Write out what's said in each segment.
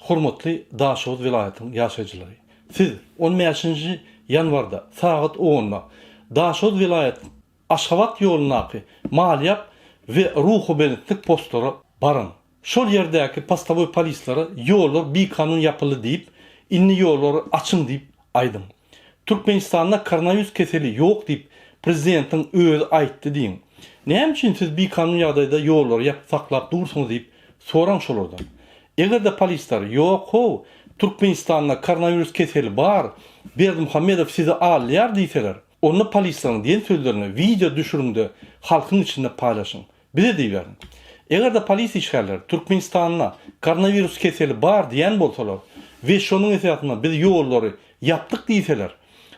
Hormatly Daşoguz welaýatynyň ýaşaýjylary! Siz on bäşinji ýanwarda sagat onda Daşoguz welaýat Aşgabat ýolundaky Malýap we Ruhubelentlik postlara baryň. Şol ýerdäki postowoý polislere ýollar bikanun ýapyldy diýip, indi ýollary açyň diýip aýdyň. Türkmenistanda koronawirus keseli ýok diýip prezidentiň özi aýtdy diýiň. Näme üçin siz bikanun ýagdaýda ýollary ýapyp saklap dursuňyz diýip soraň şolardan. Eger-de polisler ýok how Türkmenistanda koronawirus keseli bar, Berdimuhamedow sizi alýar diýseler, onda polisleriň diýen sözlerini wideo düşüriňde halkyň içinde paýlaşyň. Bize diýiberiň. Eger-de polis işgärleri Türkmenistanda koronawirus keseli bar diýen bolsalar we şonuň esasynda biz ýollary ýapdyk diýseler,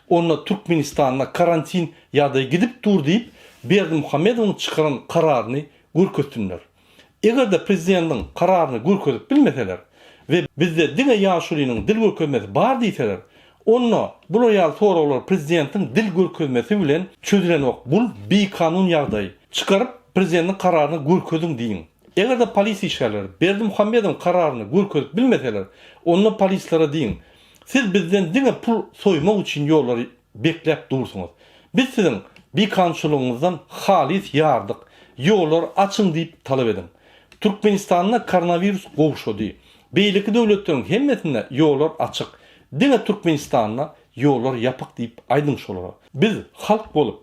onda Türkmenistanda karantin ýagdaýy gidip dur diýip Berdimuhamedowyň çykaran kararyny görkezsinler. Eger-de prezidentiň kararyny görkezip bilmeseler we bizde diňe ýaşulynyň dil görkezmesi bar diýseler, onda bular ýaly soraglar prezidentiň dil görkezmesi bilen çözülenok, bul bikanun ýagdaý, çykaryp prezidentiň kararyny görkeziň diýiň. Eger-de polis işgärleri Berdimuhamedowyň kararyny görkezip bilmeseler, onda polislere diýiň, siz bizden diňe pul soýmak üçin ýollary bekläp dursuňyz. Biz siziň bikanunçylygyňyzdan halys ýardyk, ýollary açyň diýip talap ediň. Türkmenistanda koronawirus gowşady. Beýleki döwletleriň hemmesinde ýollar açyk. Diňe Türkmenistanda ýollar ýapyk diýip aýdyň şolara. Biz halk bolup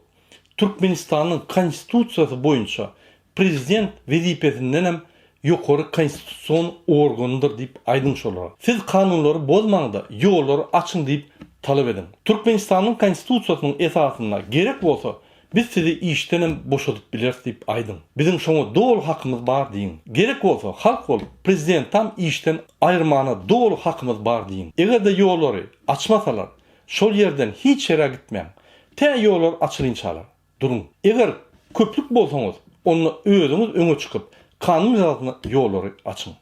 Türkmenistanyň Konstitusiýasy boýunça Prezident wezipesindenem ýokary konstitusion organdyr diýip aýdyň şolara. Siz kanunlary bozmaňda ýollary açyň diýip talap ediň. Türkmenistanyň konstitusiýasynyň esasynda gerek bolsa biz sizi işdenem boşadyp bileris diýip aýdyň. Biziň şoňa doly hakymyz bar diýiň. Gerek bolsa halk bolup prezidentam işden aýyrmana doly hakymyz bar diýiň. Egerde ýollary açmasalar şol ýerden hiç ýere gitmäň. Tä ýollar açylynçalar. Duruň. Eger köplük bolsaňyz, onda özüňiz öňe çykyp, kanun esasynda ýollary açyň.